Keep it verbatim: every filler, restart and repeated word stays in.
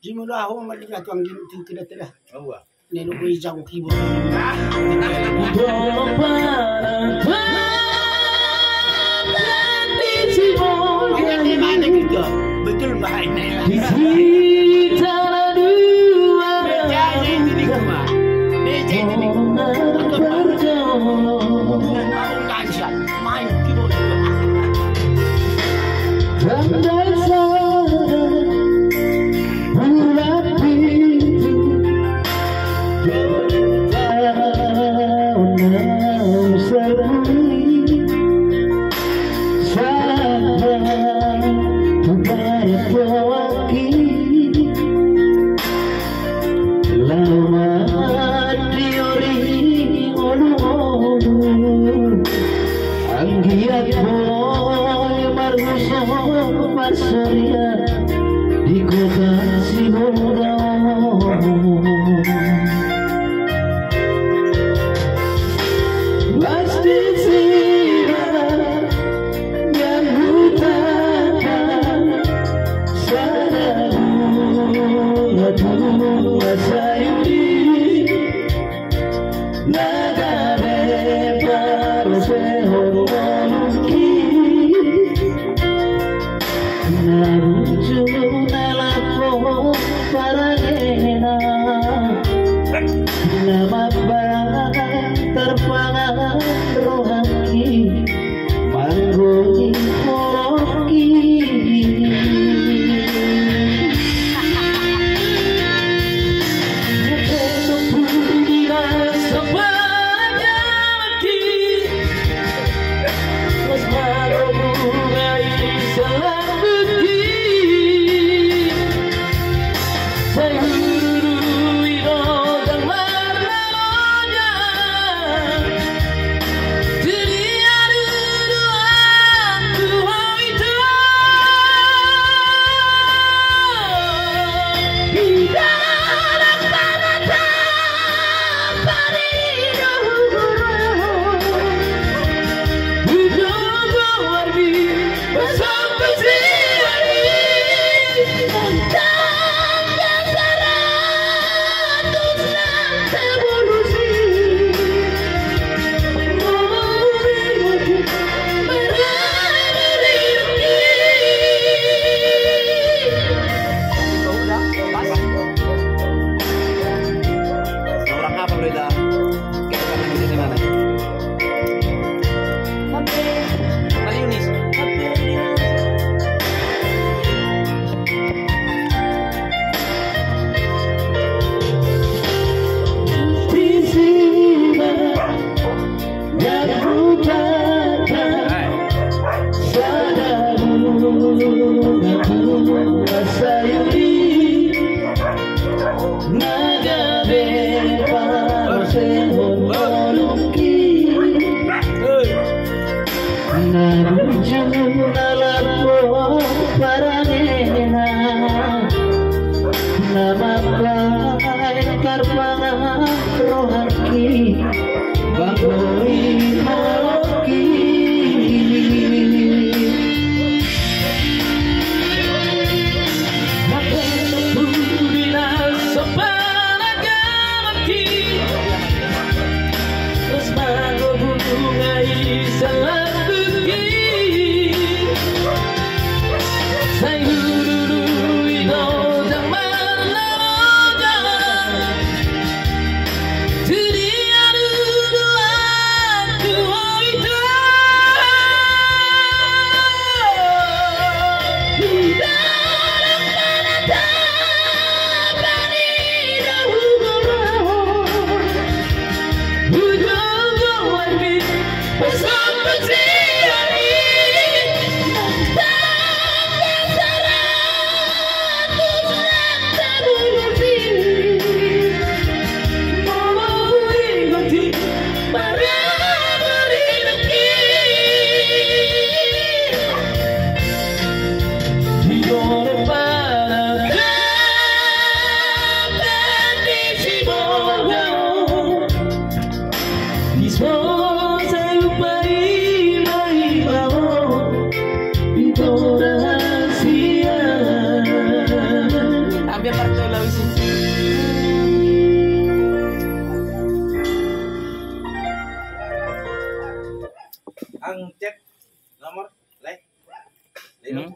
Jimolo ahu ma di batu anggi tu kira tira. Awa. Neno gue jauh kibur. Betul bahaya. Di tanah dua. Bejaja ini di rumah. Bejaja ini. Betul bahaya. Main kibur. Laho ma di oring olu-olu, anggiat boi marmusu marsorian di kota Sibolga on. Pasti sira Yang hutangihon sada bunga-bunga sayuri na gabe parosehon ngolungki. Na bujur na laho parangena na mambahen tarpangan rohangki. Ang chat nomor, like. Hmm?